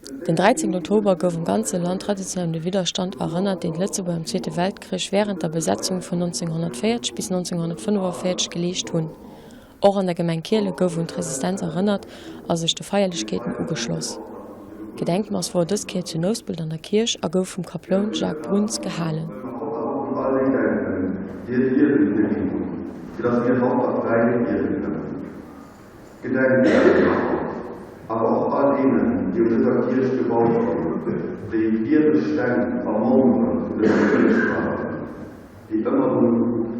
Den 13 Oktober gouf am ganze Land traditionell un de Widderstand erënnert, deen d'Lëtzebuerger am Zweete Weltkrich wärend der Besetzung vun 1940 bis 1945 geleescht hunn. Och an der Gemeng Kiele gouf un d'Resistenz erënnert a sech de Feierlechkeeten ugeschloss. D'Gedenkmass wor dës Kéier zu Nouspelt an der Kierch a gouf vum Kaploun Jacques Bruns gehalen. Gedenkt därer haut, awer och all deenen, déi un dëser Kierch gebaut hunn, déi lieweg Steng a Membere vun dëser Kierch waren, déi ëmmer dono gekuckt hunn.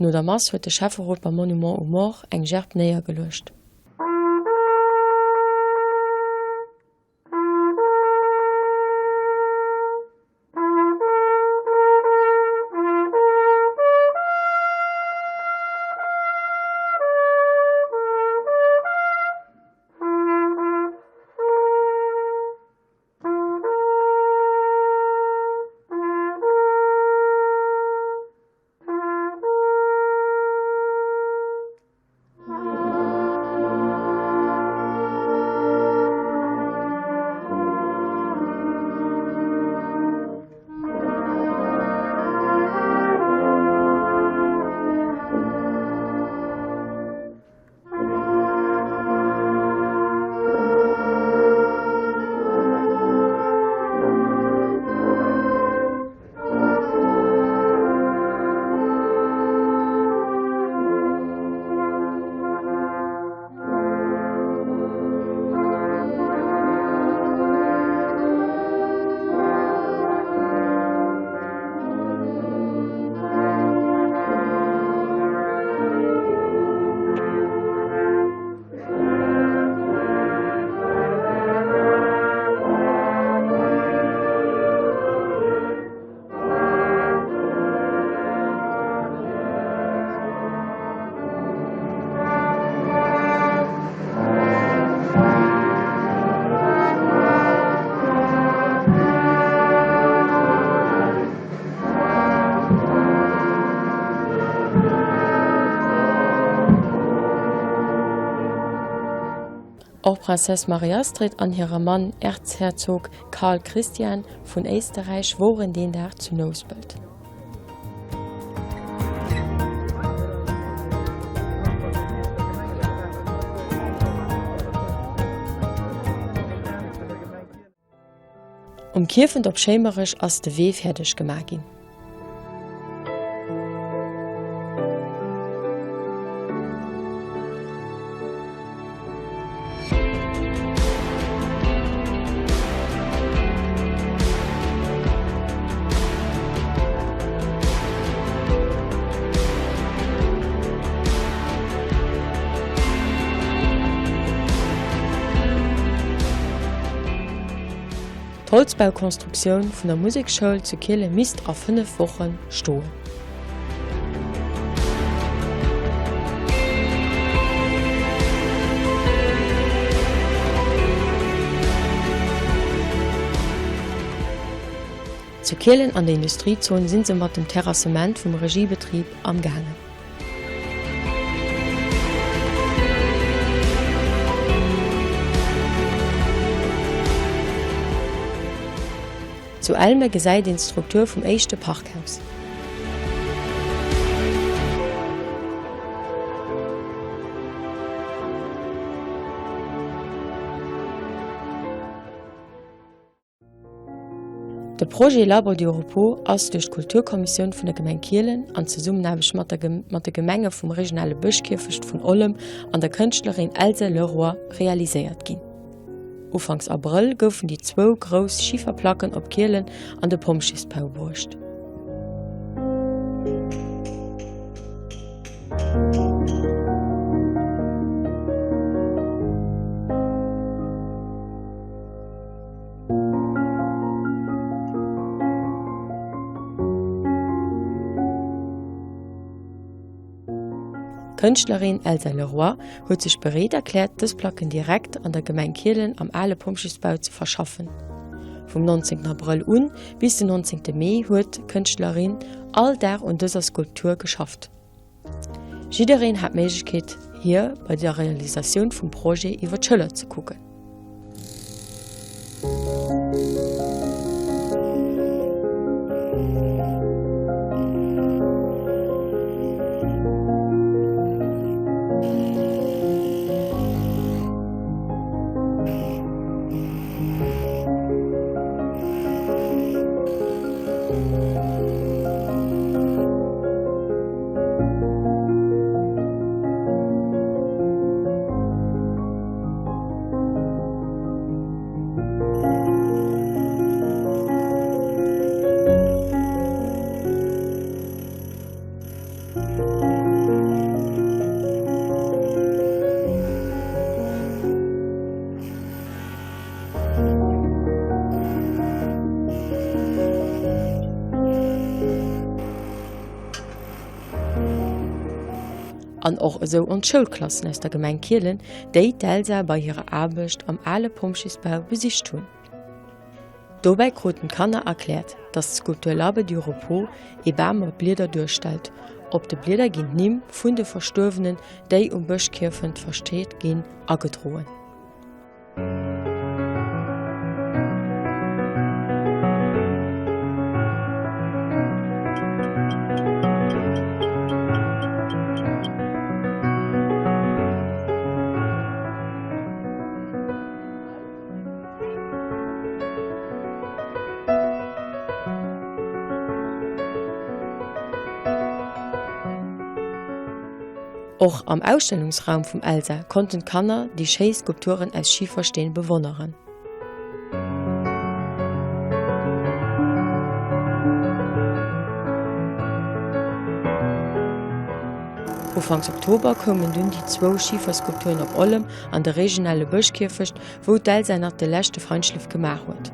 No der Mass huet de Schäfferot beim Monument aux Morts eng Gerb néiergeluecht. Och Princesse Marie-Astrid an hire Mann Erzherzog Karl Christian vun Éisterräich woren deen Dag zu Nouspelt. Um Kierfent op Schéimerech ass de Wee fäerdeg gemaach ginn. D'Holzbaukonstruktioun vun der Musekschoul zu Kielen misst a 5 Woche stoen. Zu Kielen an der Industriezon si se mat dem Terrassement vum Regiebetrib am gaangen. Zu Elme gesäit een d'Struktur vum éischte Parkhaus. De Projet L'Arbre du Repos ass duerch d'Kulturkommissioun vun der Gemeng Kielen an Zesummenaarbecht mat der mat de Gemenge vum regionale Bëschkierfecht vun Ollem an der Kënschtlerin Elsa Leroy realiséiert ginn. Ufanks Abrëll goufen déi zwou grouss Schiferplacken op Kielen an de Pompjeesbau bruecht. D'Kënschtlerin Elsa Leroy huet sech bereet erkläert, dës Placken direkt an der Gemeng Kielen am ale Pompjeesbau ze verschaffen. Vum 19 Abrëll un bis den 19 Mee huet d'Kënschtlerin all Dag un dëser Skulptur geschafft. Jiddereen hat d'Méiglechkeet hir bei der Realisatioun vum Projet iwwer d'Schëller ze kucken. An och esou ons Schoulklassen aus der Gemeng Kielen, déi d'Elsa bei hirer Aarbecht am ale Pompjeesbau besicht hunn. Dobäi kruten d'Kanner erkläert, dass d'Skulptur L'Arbre du Repos ee Bam mat Blieder duerstellt. Op de Blieder ginn d'Nimm vun de Verstuerwenen, déi um Bëschkierfent verstreet ginn, agedroen. Och am Ausstellungsraum vum Elsa konnten d'Kanner déi schéi Skulpturen aus Schifersteen bewonneren. Ufanks Oktober koumen dunn déi zwou Schiferskulpturen op Ollem an de regionale Bëschkierfecht, wou d'Elsa nach de leschte Feinschliff gemaach huet.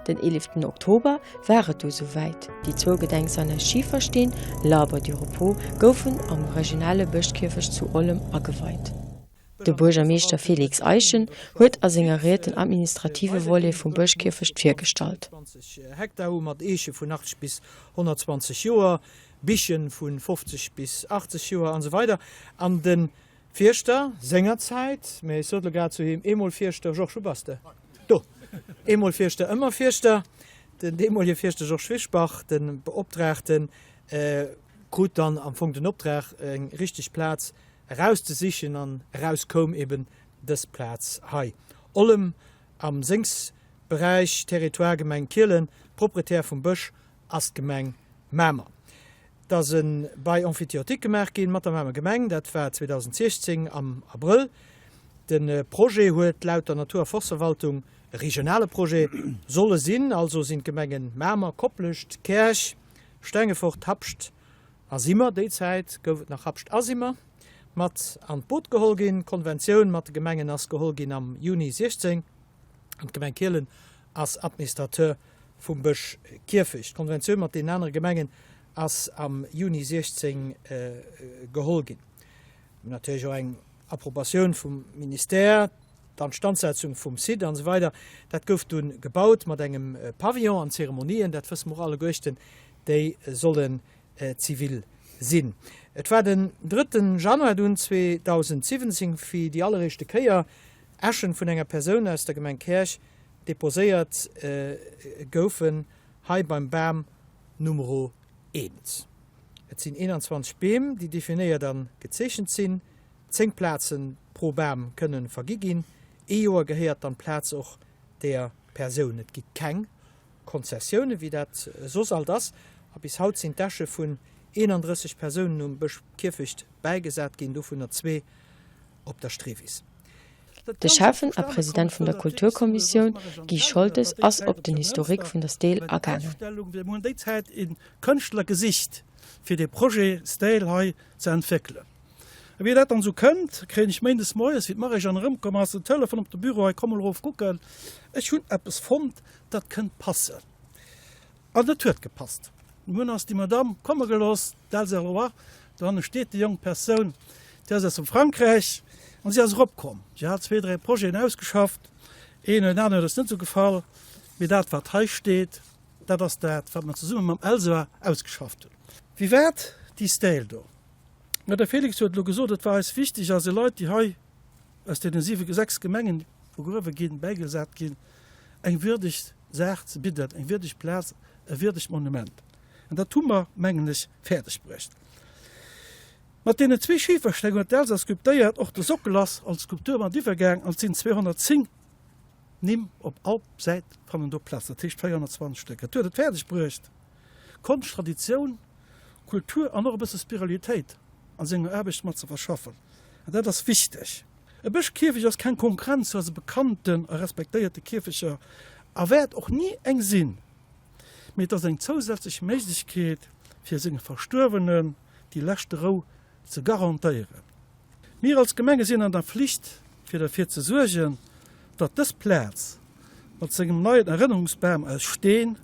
Den 11 Oktober war et du souwäit, déi zwou Gedenksain aus Schifersteen, L'Arbre du Repos, goufen am regionale Bëschkierfecht zu Ollem ageweit. De Buergermeeschter Félix Eischen huet a senger Ried den administrative Volet vum Bëschkierfecht virgestallt. Hektar hu mat Eeche vun 80 bis 120 Joer, Biche vu 50 bis 80 Joer an esou weider. An de Fierschter sengerzäit, mä ech sot elo grad zu him, eemol Fierschter, Georges, wou bass de? Do! Eemol Fierschter, ëmmer Fierschter. Den deemolige Fierschter Georges Fischbach, de Beoptraagten, krut dann am Fong den Optrag, eng richteg Plaz erauszesichen an eraus koum eben dës Plaz hei. Ollem. Am Séngsberäich, Territoire Gemeng Kielen. Proprietär vum Bësch ass d'Gemeng Mamer. Et ass e Bail emphytéotique gemaach ginn mat der Mamer Gemeng, dat war 2016 am Abrëll. De Projet huet laut der Natur a Forstverwaltung e regionale Projet solle sinn, also sinn d'Gemengen Mamer, Koplescht, Käerch, Stengefort, Habscht a Simmer, déi Zäit gouf et nach Habscht a Simmer, mat an d'Boot geholl ginn. D'Konventioun mat de Gemengen ass geholl ginn am Juni 16 an d'Gemeng Kielen ass Administrateur vum Bësch Kierfecht. D'Konventioun mat deenen anere Gemengen ass am Juni 16 geholl ginn. Natierlech och eng Approbatioun vum Ministère, d'Anstandsetzung vum Site an esou weider. Dat gouf dunn gebaut mat engem Pavillon an Zeremonien, dat wësse mer och alleguerchten, déi sollen zivil sinn. Et war den drëtten Januar dunn 2017, wéi déi alleréischte Kéier Äschen vun enger Persoun aus der Gemeng Käerch deposéiert goufen, hei beim Bam Numero eent. Et sinn 21 Beem, déi definéiert a gezeechent sinn. 10 Plaze pro Bam kënne vergi ginn. Ee Joer gehéiert dann d'Plaz och der Persoun. Et gi keng Konzessioune wéi dat soss alt ass. A bis haut sinn d'Äsche vun 31 Persounen um Bëschkierfecht bäigesat ginn, dovunner zwee op der Streewiss. De Schäffen a President vun der Kulturkommissioun, Guy Scholtes, ass op den Historique vun der Stèle agaangen. Mir hunn déi Zäit e Kënschtler gesicht, fir dee Projet Stèle hei ze entwéckelen. A wéi dat dann esou kënnt, kréien ech méindes moies, wéi d'Marie-Jeanne erëmkomm ass, den Telefon op de Büro, Hei, komm mol erof kucken, ech hunn eppes fonnt, dat kënnt passen. An et huet gepasst. Mir hunn eis déi Madamm komme gelooss, d'Elsa Leroy, dohanne steet déi jonk Persoun, déi ass aus dem Frankräich, an si ass eropkomm. Si hat zwee, dräi Projeten ausgeschafft, een oder deen aneren huet eis net esou gefall, mee dat, wat hei steet, dat ass dat, wat mer zesumme mam Elsa ausgeschafft hunn. Wéi war déi Stèle do? Mä de Félix huet elo gesot, et war eis wichteg, eise Leit, déi hei aus deene siwe, sechs Gemengen begruewe ginn, bäigesat ginn, eng würdeg Saach ze bidden, eng würdeg Plaz, e würdegt Monument. An dat hu mer, mengen ech, fäerdeg bruecht. Mat deenen zwee Schifersteng huet d'Elsa sculptéiert, och de Sockel ass als Skulptur mat iwwergaang an et sinn 210 Nimm op all Säit fannen do Plaz, dat heescht 420 Stéck. Et huet et fäerdeg bruecht, Konscht, Traditioun, Kultur an och e bësse Spiralitéit a senger Aarbecht mat ze verschaffen. An dat ass wichteg. E Bëschkierfecht ass keng Konkurrenz zu eise bekannten a respektéierte Kierfecher a wäert och ni eng sinn, mee et ass eng zousätzlech Méiglechkeet, fir senge Verstuerwenen déi leschte Rou ze garantéieren. Mir als Gemenge sinn an der Flicht, fir derfir ze suergen, datt dës Plaz mat sengem neien Erënnerungsbam aus Steen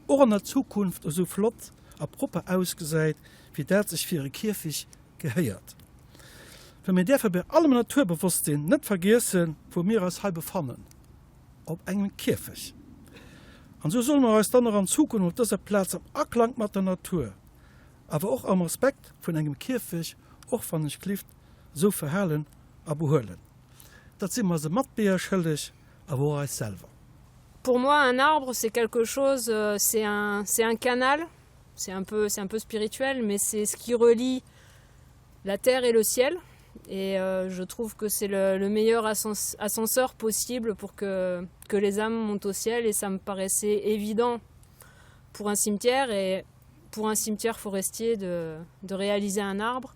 och an der Zukunft esou flott a propper ausgesäit, wéi dat sech fir e Kierfich gehéiert. Well mir däerfe bei allem Naturbewosstsinn net vergiessen, wou mir eis hei befannen, op engem Kierfech. An esou solle mer eis dann och an Zukunft op dëser Plaz am Aklank mat der Natur, awer och am Respekt vun engem Kierfech, och wann ech clift, esou verhalen a behuelen. Dat si mer eise Matbierger schëlleg, awer och eis selwer. Pour moi un arbre c'est quelque chose c'est un c'est un canal c'est un peu c'est un peu spirituel mais c'est ce qui relie la terre et le ciel et euh, je trouve que c'est le, le meilleur ascenseur possible pour que que les âmes montent au ciel et ça me paraissait évident pour un cimetière et pour un cimetière forestier de, de réaliser un arbre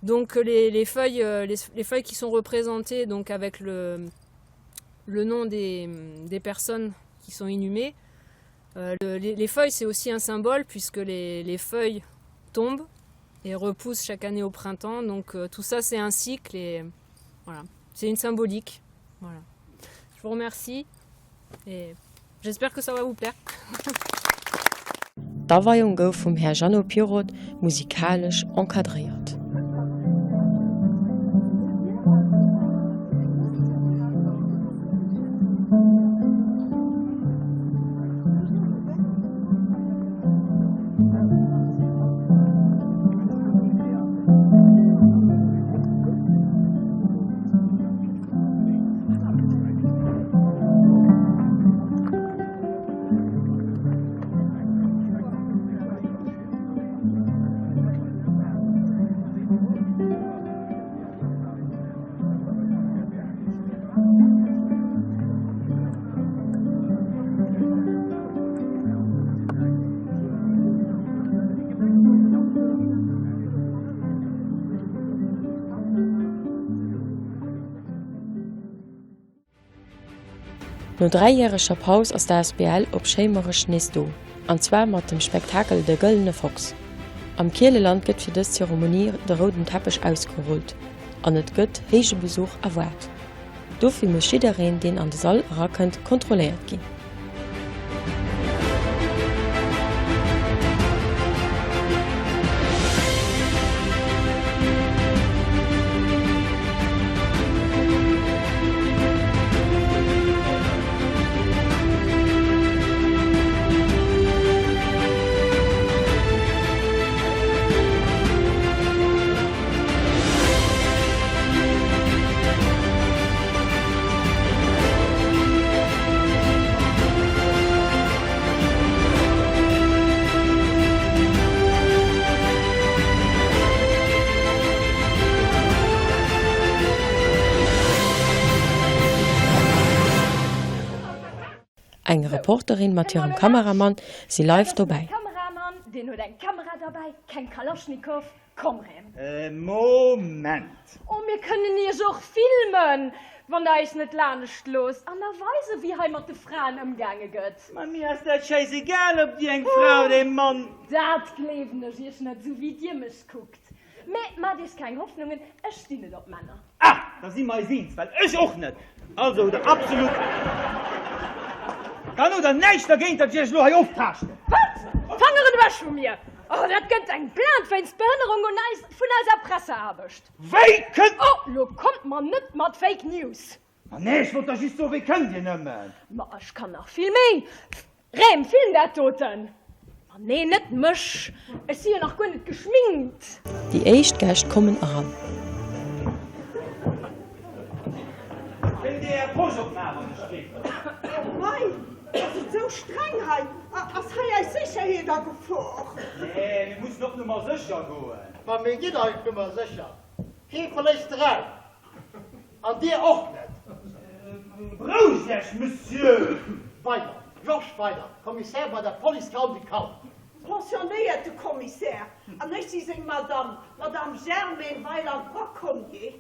donc les, les feuilles euh, les, les feuilles qui sont représentées donc avec le le nom des, des personnes qui sont inhumées euh, le, les, les feuilles c'est aussi un symbole puisque les, les feuilles tombent et repoussent chaque année au printemps donc euh, tout ça c'est un cycle et voilà c'est une symbolique voilà je vous remercie et j'espère que ça va vous plaire D'Aweiung gouf vum Här Jeannot Pirot musikalesch encadréiert. No dräijäreger Paus ass d'ASBL op Schéimerech nees do, an zwar mat dem Spektakel De Gëllene Fox. Am Kieleland gëtt fir dës Zeremonie de rouden Teppech ausgerullt an et gëtt héije Besuch erwaart. Dofir muss jiddereen, deen an de Sall erakënnt, kontrolléiert ginn. Eng Reporterin mat hirem Kameramann si live dobäi. Komm rem. Moment! Oh, mir kënnen iech och filmen, wann der eis net lanescht loosst, an da weisen, wéi hei mat de Fraen ëmgaange gëtt. Ma mir ass dat schäisegal, ob dir eng Fra oder ee Mann. Dat gleewen ech iech net, esou wéi dir mech kuckt. Mä maacht iech keng Hoffnungen, ech stinn net op Männer. Ah, da si mer eis eens, well ech och net. Also hutt der absolut Dann hutt der näischt dergéint, datt ech iech elo hei oftaaschten. Wat? Fangeren ewech vu mir! Oh, dat gëtt eng Plainte wéinst Behënnerung un eis vun eiser Presseaarbecht. Wéi kënnt. Oh, lo kommt mer net mat Fake News! Ma nee, ech wollt der just soen, wéi kënnt Dir nëmmen? Ma ech kann nach vill méi. Rem, film dat doten! Ma nee, net mech, ech si jo nach guer net geschminkt. Déi éischt Gäscht kommen eran. Kéint Dir Är Posch opmaachen, wann ech géif? Oh mei, ass et sou streng hei? Ass hei eis Sécherheet a Gefor? Nee, mir mussen op Nummer sécher goen. Ma mir ginn hei op Nummer sécher. Kee verléisst de Raum. An Dir och net! Berouegt Iech, Monsieur! Weiland, Georges Weiland, Commissaire bei der Police Grand-Ducale. Pensionnéierte Commissaire, an ech si seng Madame, d'Madame Germaine Weiland-Braconnier.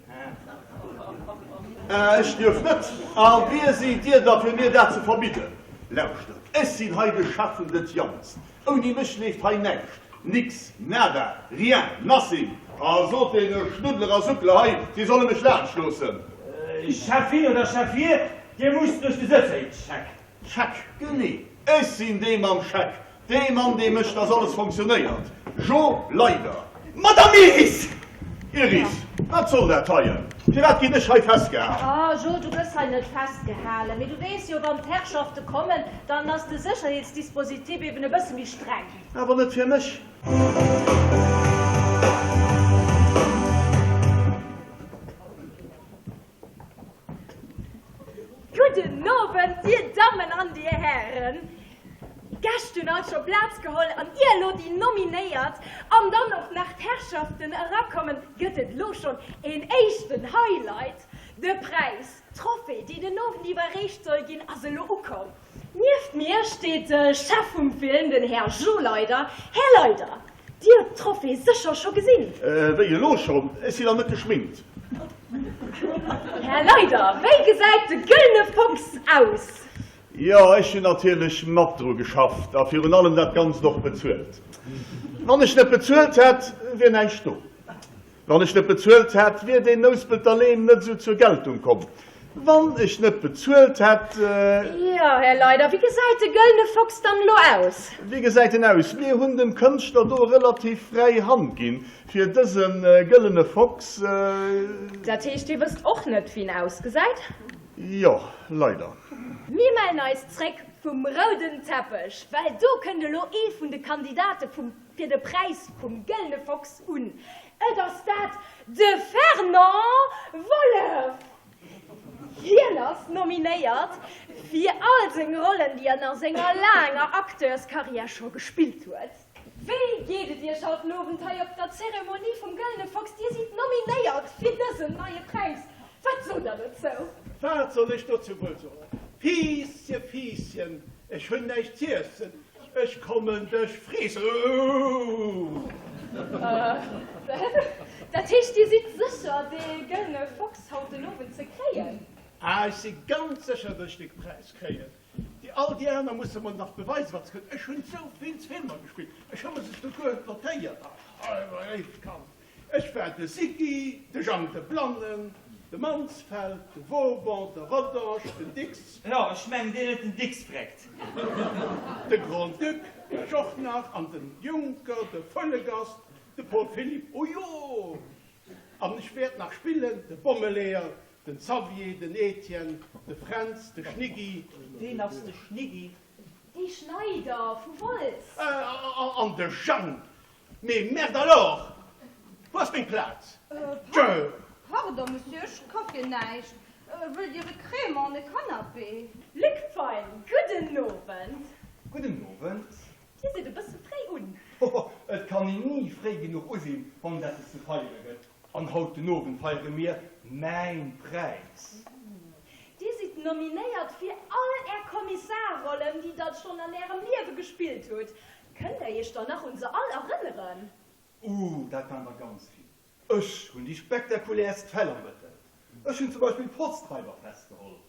Ech dierf net! A wie sidd Dir da, fir mir dat ze verbidden? Lauschtert, ech sinn hei de Chef vun de Jans. Ouni mech leeft hei näischt, nix, nada, rien, nothing. A sot deene Schnuddler a Suckler hei, si solle mech laanscht loossen. Chef hin oder Chef hier, Dir musst duerch de Sécherheetscheck. Check, genee, ech sinn dee mam Scheck, dee Mann, dee mécht, dass alles fonctionnéiert. Jo, leider. Madame Iris! Iris, wat soll dat heien? Firwat ginn ech hei festgehal? Oh Jo, du gëss hei net festgehalen, mee du weess jo, wann d'Herrschafte kommen, dann ass de Sécherheetsdispositif eben e bësse méi streng. Awer net fir mech. Gudden Owend, Dir Dammen an Dir Hären. D'Gäscht hunn all scho Plaz geholl an ier elo déi Nominéiert an dann och nach d'Herrschaften erakommen, gëtt et elo schonn een éischten Highlight, De Präis, d'Trophée, déi den Owend iwwerreecht soll ginn, ass elo ukomm. Nieft mir steet de Chef vum Film, den Här Jo Leyder. Här Leyder, Dir hutt d'Trophée sécher scho gesinn? Wéi, elo schonn? Ech sinn nach net geschminkt. Här Leyder, wéi gesäit de Gëllene Fox aus? Jo, ech hunn natierlech mat dru geschafft a virun allem dat Ganzt och bezuelt. Wann ech net bezuelt hätt, wier näischt do. Wann ech net bezuelt hätt, wier deen Nouspelter Leem net esou zur Geltung komm. Wann ech net bezuelt hätt. Jo, Här Leyder, wéi gesäit de Gëllene Fox dann elo aus? Wéi gesäit en aus? Mir hunn dem Kënschtler do relativ fräi Hand ginn, fir dëse Gëllene Fox. Dat heescht, Dir wësst och net, wéi en ausgesäit? Jo, leider. Mir mellen eis zréck vum rouden Teppech, well do kënnt elo ee vun de Kandidate vum fir de Präis vum Gëllene Fox un. Et ass dat de Fernand Wollef! Hien ass nominéiert fir all seng Rollen, déi en a senger laanger Acteurskarriär scho gespillt huet. Wéi geet et Iech haut den Owend hei op der Zeremonie vum Gëllene Fox? Dir sidd nominéiert fir dësen neie Präis. Wat sot der dozou? Wat soll ech dozou wuel soen? Fiisschen, Fiisschen, ech hunn näischt z'iessen, ech kommen dech freessen. Ooh! Dat heescht, Dir sidd sécher, dee Gëllene Fox haut den Owend ze kréien? Ah, ech si ganz sécher, datt ech dee Präis kréien. Déi all déi aner musse mer nach beweisen, wat se kënnen. Ech hunn esou vill Filmer gespillt, ech hu mer se souguer notéiert. Ach, léift Kand, ech war de Siggy, de Jang de Blannen, de Mansfeld, de Vauban, de Rodange, den Dicks. Jo, ech mengen, deen huet den Dicks vreckt. De Grand-Duc war ech och nach, an den Juncker, de Vullegast, de Paul Philipp, o jo! An ech wäert nach spillen, de Bommeleeër, den Xavier, den Etienne, de Fränz, de Schniggi. Ween ass de Schniggi? Dee Schneider vu Wolz. An de Jang. Mee merde alors! Wou ass meng Plaz? Tjö! Pardon, Monsieur, ech ka fir näischt. Wëllt Dir e Crémant an e Canapé? Luc Fein, gudden Owend. Gudden Owend. Dir sidd e bësse fréi un. Hoho, et kann een ni fréi genuch u sinn, wann et eppes ze feiere gëtt. An haut den Owend feiere mir mäin Präis. Dir sidd nominéiert fir all Är Kommissarrollen, déi Der schonn an Ärem Liewe gespillt hutt. Kënnt Der Iech dann nach un se all erënneren? Uh, dat waren der ganz vill. Ech hunn déi spektakuläerst Fäll ermëttelt. Ech hunn zum Beispill Postraiber festgeholl.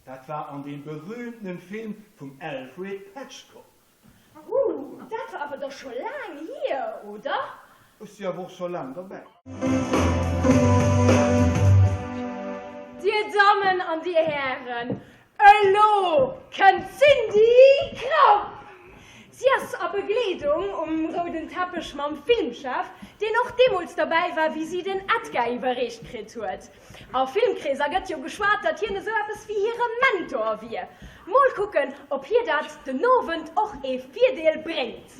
Dat war an deem berühmtenen Film vum Alfred Patchcock. Huh, dat war awer da scho laang hier, oder? Ech si awer och scho laang derbäi. Dir Dammen an Dir Hären, elo kënnt d'Cindy Krapp! Si ass a Begleedung um rouden Teppech mam Filmchef, deen och deemools derbäi war, wéi si den Edgar iwwerreecht kritt huet. A Filmkreeser gëtt jo geschwat, datt hien esou eppes wéi hire Mentor wier. Mol kucken, ob hir dat den Owend och ee Virdeel bréngt.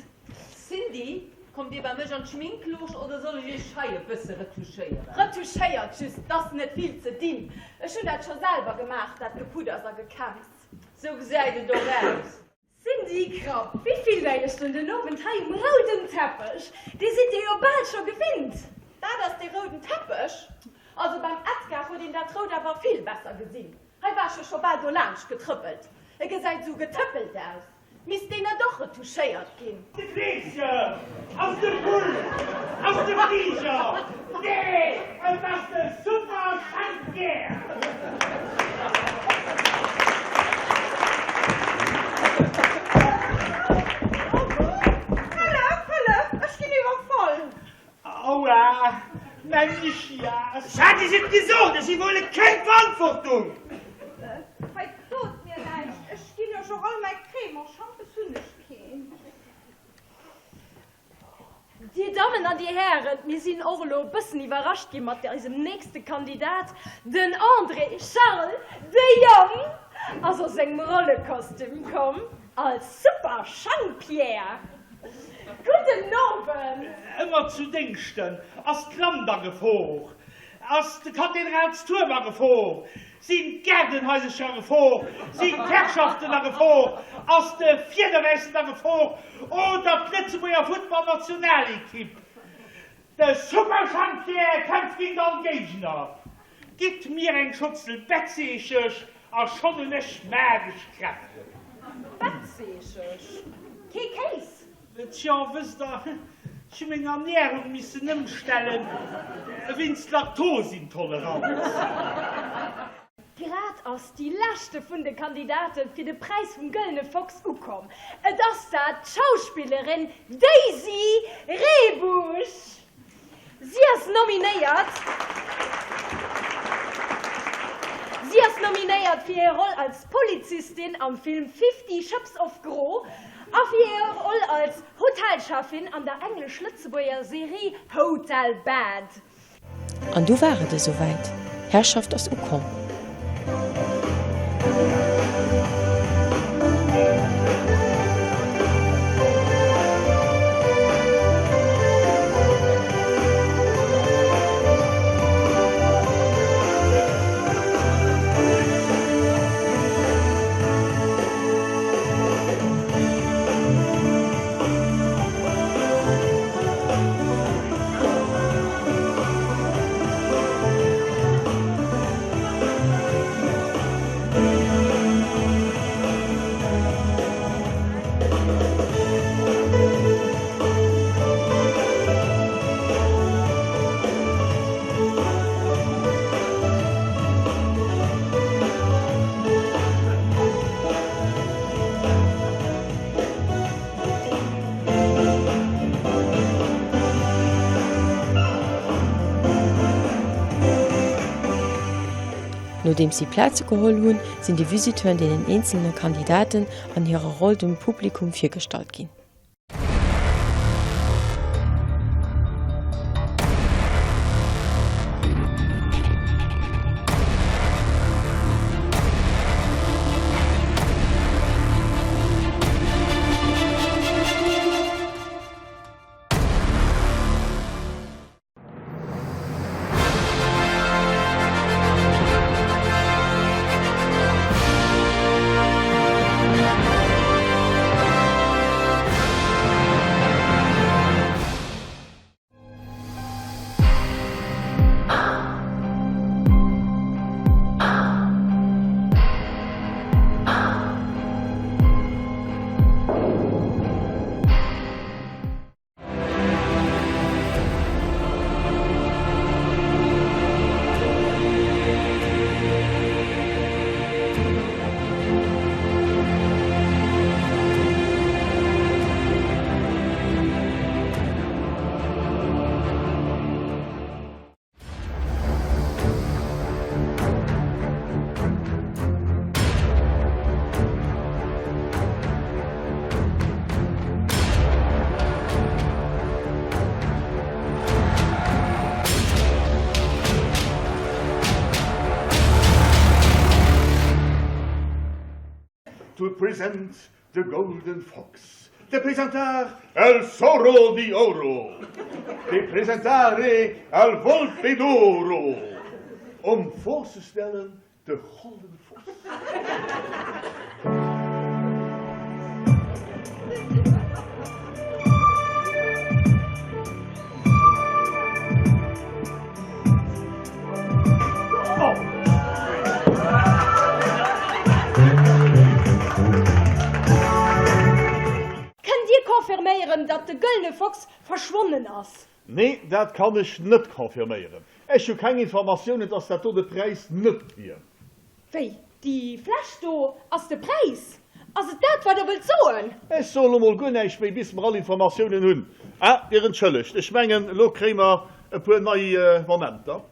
Cindy, kommt dir bei mech an d'Schminkloge oder soll ech iech hei e bësse retouchéieren? Retouchéiert just, 't ass net vill ze dinn. Ech hunn dat scho selwer gemaach, dat Gepudders a Gekämms. Sou gesäit et och aus. Cindy Krapp, wéi fillt der iech denn den Owend hei um rouden Teppech? Dir sidd dir jo bal scho gewinnt. Dat ass dee rouden Teppech? Also beim Edgar huet een dat Rout awer vill besser gesinn. Hei war ech jo scho bal dolaanscht getrëppelt. E gesäit esou getëppelt aus. Misst deen net och retouchéiert ginn? De Kleeschen! Ass de Vull? Ass de Fliger? Nee, et ass de Super Schank-Pierre! Hëllef, hëllef, ech ginn iwwerfall! Aua, mäin Ischias! Ech hat Iech et gesot, ech iwwerhuele keng Verantwortung! Hei, sot mir näischt, ech ginn Iech och all mäi Crémant, Schampes hunn ech keen. Dir Dammen an Dir Hären, mir sinn och elo e bëssen iwwerrascht gi mat eisem nächste Kandidat, den André Charles de Jong ass a sengem Rollekostüm komm als Super Schangpierre. Gudden Owend! Ëmmer zu Déngschten. Ass d'Land a Gefor? Ass de Kathedralstuerm a Gefor? Sinn d'Gaardenhaisercher a Gefor? Sinn d'Herrschaften a Gefor? Ass de Fiederwäissen a Gefor? Oder d'Lëtzebuerger Futtballnationalekipp? De Super-Jean-Pierre kämpft géint all Géigner. Gitt mir eng Schotzel Bettzeechesch a schonn hunn ech magesch Kräften. Bettzeechesch? Kee Kéis? Tjo, wësst der, ech hu meng Ernährung missen ëmstellen wéinst Laktosintoleranz. Grad ass déi leschte vun de Kandidate fir de Präis vum Gëllene Fox ukomm. Et ass dat d'Schauspillerin Daisy Rebusch. Si ass nominéiert Si ass nominéiert fir hir Roll als Polizistin am Film Fifty Shëps of Gro a fir hir Roll als Hotelcheffin an der englesch-lëtzebuerger Serie Hotel Bad. An du war et esouwäit, Herrschaft ass ukomm. Nodeems si Plaze geholl hunn, sinn de Visiteuren deenen eenzelne Kandidaten an hirer Roll dem Publikum virgestallt ginn. To present the golden fox. De presentar el zorro di oro. De presentare al volpe d'oro. Om voor te stellen de golden fox. Kënnt Dir confirméieren, datt de Gëllene Fox verschwonnen ass? Nee, dat kann ech net confirméieren. Ech hu keng Informatiounen, dass dat do de Präis net wier. Wéi, déi Fläsch do ass de Präis? Ass et dat, wat Der wëllt soen? Ech soe lo mol guer näischt méi, bis mer all Informatiounen hunn. Ah, Dir entschëllegt, ech mengen, elo kréie mer e puer nei Momenter.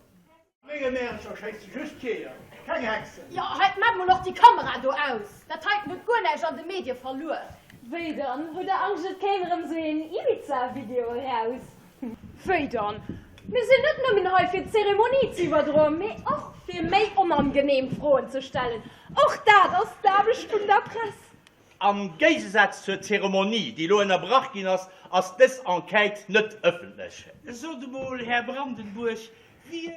Menge Märercher schéisse just d'Jeeër, keng Hexen. Jo, hei, maach mol och déi Kamera do aus, dat heiten huet guer näischt an de Medie verluer. Wéi dann? Hutt der Angscht et kéim erëm sou een Ibiza-Video eraus? Wéi dann? Mir sinn net nëmmen hei fir d'Zeremonie ze iwwerdroen, mee och fir méi onangeneem Froen ze stellen. Och dat ass d'Aarbecht vun der Press. Am Géigesaz zur Zeremonie, déi elo ënnerbrach ginn ass, ass dës Enquête net ëffentlech. Sot emol, Här Brandenburg, wie.